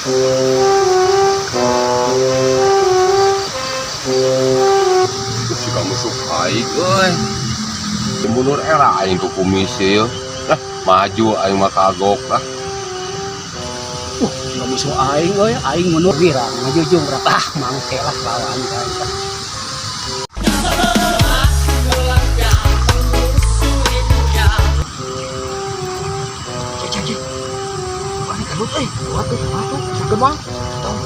Si kamu aing euy. Mundur era aing ku kumis ieu. Ah, maju aing mah kagok ah. Nggak musuh aing euy, aing mundur wirang ngajujung berapa ah mangke lah lawan ka aing. Cek cek cek. Wah, ini gelut euy. Kuat euy, atuh. Sakeun bang. Tong.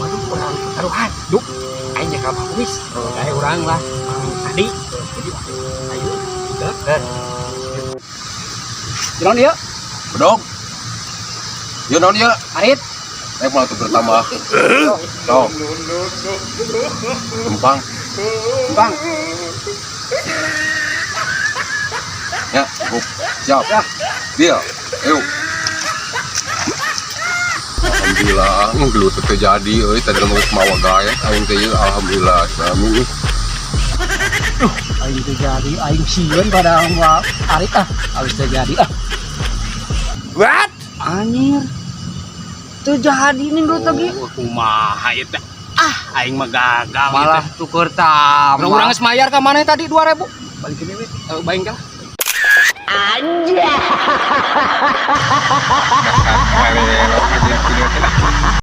Waduh, urang taruhan. Duk. Aing nya ka kumis. Kayak urang lah. Mang Adi. Jadi ayo. Geus. Naon ieu? Bedog. Ieu naon ieu? Arit. Rek malah tuh bertambah. Sok. Tumpang. Bang. Ya, cukup. Siap. Ya. Deal. Ayo. Alhamdulillah, gelut teu jadi euy, tadi mah geus mawa gaet aing teh ieu alhamdulillah sami. Aing teu jadi, aing sieun pada mau arit ah, habis teu jadi ah. What? Anjir. Teu jadi nih gelut lagi. Oh, kumaha ieu teh? Ah, aing mah gagal Malah ieu teh. Tuker tambah. Urang geus mayar ka maneh tadi 2000. Balikin we. Eh, baing ka. Anjir.